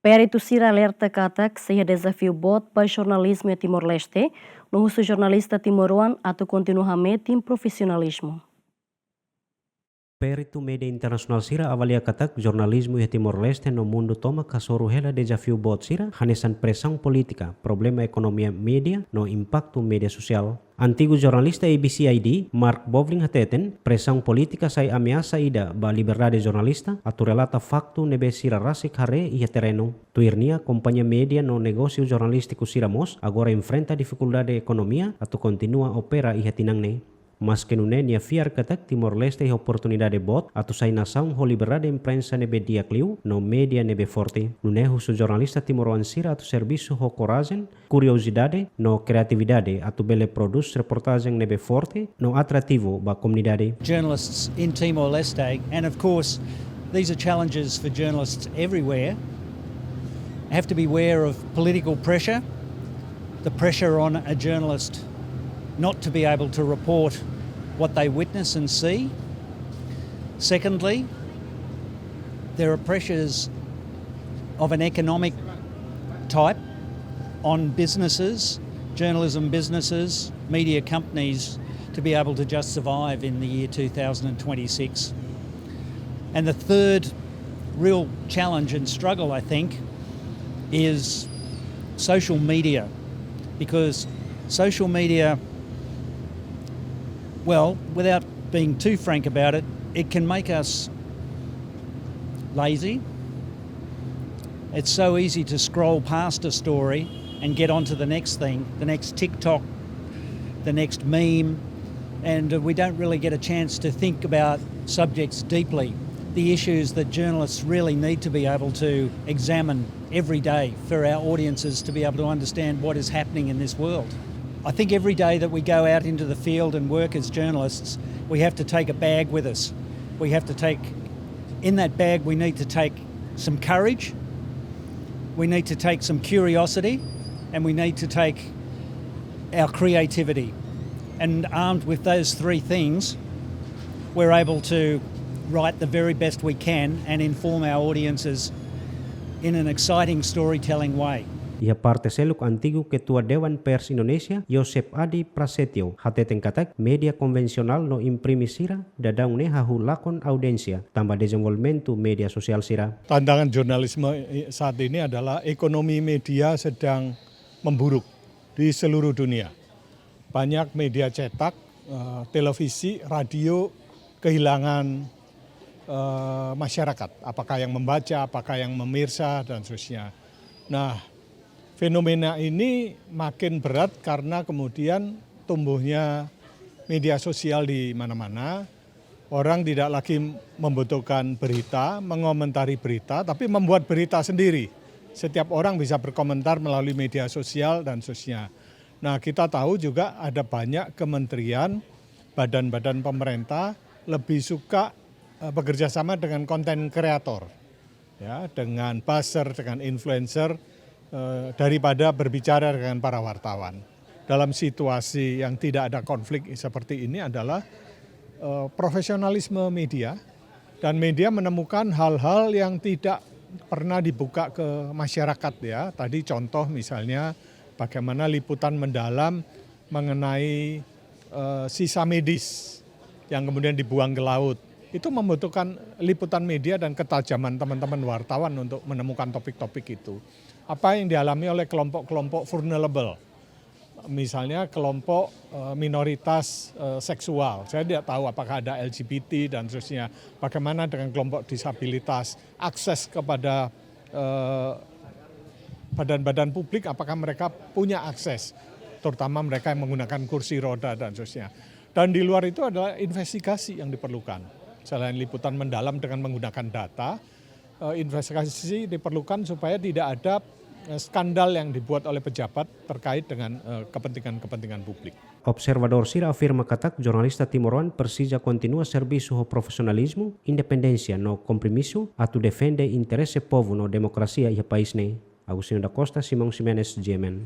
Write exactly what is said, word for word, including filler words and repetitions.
Peritu sira alerta katak sei iha dezafiu boot ba jornalizmu iha Timor-Leste, no husu jornalista timoroan atu kontinua hametin profisionalizmu. Peritu média internasionál sira avalia katak jornalizmu iha Timor-Leste no mundu tomak hasoru hela dezafiu boot sira, hanesan presaun polítika, problema ekonomia média, no impaktu média sosiál. Antigu jornalista A B C I D, Mark Bowling hateten, presaun polítika sai ameasa ida ba liberdade jornalista atu relata faktu ne'ebé sira rasik haree iha terrenu. Tuir nia, kompañia média no negósiu jornalístiku sira mós agora enfrenta difikuldade ekonomia atu kontinua opera iha tinan ne'e. Maske nune'e, nia fiar katak Timor-Leste iha oportunidade boot atu sai nasaun ho liberdade imprensa ne'ebé di'ak liu no média ne'ebé forte. Nune'e husu jornalista timoroan sira atu servisu ho korajen, kuriozidade no kreatividade atu bele prodús reportajen ne'ebé forte no atrativu ba komunidade. Journalists in Timor-Leste, and of course, these are challenges for journalists everywhere, have to be aware of political pressure, the pressure on a journalist not to be able to report what they witness and see. Secondly, there are pressures of an economic type on businesses, journalism businesses, media companies, to be able to just survive in the year two thousand and twenty-six. And the third real challenge and struggle, I think, is social media, because social media, well, without being too frank about it, it can make us lazy. It's so easy to scroll past a story and get onto the next thing, the next TikTok, the next meme, and, uh, we don't really get a chance to think about subjects deeply, the issues that journalists really need to be able to examine every day for our audiences to be able to understand what is happening in this world. I think every day that we go out into the field and work as journalists, we have to take a bag with us. We have to take, in that bag, we need to take some courage, we need to take some curiosity, and we need to take our creativity. And armed with those three things, we're able to write the very best we can and inform our audiences in an exciting storytelling way. Iha parte seluk, antigu Ketua Dewan Pers Indonesia, Yosep Adi Prasetyo, hateten katak média konvensionál no imprimi sira daudaun ne'e hahú lakon audiénsia tanba dezenvolvimentu média sosiál sira. Tantangan jurnalisme i-, saat ini adalah ekonomi media sedang memburuk di seluruh dunia. Banyak media cetak, eh, televisi, radio kehilangan, eh, masyarakat. Apakah yang membaca, apakah yang memirsa, dan seterusnya. Nah, fenomena ini makin berat karena kemudian tumbuhnya media sosial di mana-mana. Orang tidak lagi membutuhkan berita, mengomentari berita, tapi membuat berita sendiri. Setiap orang bisa berkomentar melalui media sosial dan seterusnya. Nah, kita tahu juga ada banyak kementerian, badan-badan pemerintah lebih suka, eh, bekerja sama dengan konten kreator, ya, dengan buzzer, dengan influencer, eh, daripada berbicara dengan para wartawan. Dalam situasi yang tidak ada konflik seperti ini adalah, eh, profesionalisme media, dan media menemukan hal-hal yang tidak pernah dibuka ke masyarakat, ya. Tadi contoh misalnya bagaimana liputan mendalam mengenai, eh, sisa medis yang kemudian dibuang ke laut. Itu membutuhkan liputan media dan ketajaman teman-teman wartawan untuk menemukan topik-topik itu. Apa yang dialami oleh kelompok-kelompok vulnerable? Misalnya kelompok, eh, minoritas, eh, seksual. Saya tidak tahu apakah ada L G B T dan seterusnya. Bagaimana dengan kelompok disabilitas? Akses kepada, eh, badan-badan publik, apakah mereka punya akses? Terutama mereka yang menggunakan kursi roda dan seterusnya. Dan di luar itu adalah investigasi yang diperlukan. Selain liputan mendalam dengan menggunakan data, eh, investigasi diperlukan supaya tidak ada, eh, skandal yang dibuat oleh pejabat terkait dengan, eh, kepentingan-kepentingan publik. Observadór sira afirma katak jornalista timoroan presiza kontinua servisu ho profisionalizmu, independénsia no kompromisu atu defende interese povu no demokrasia iha país ne'e. Agostinho da Costa, Simão Ximenes, G M N.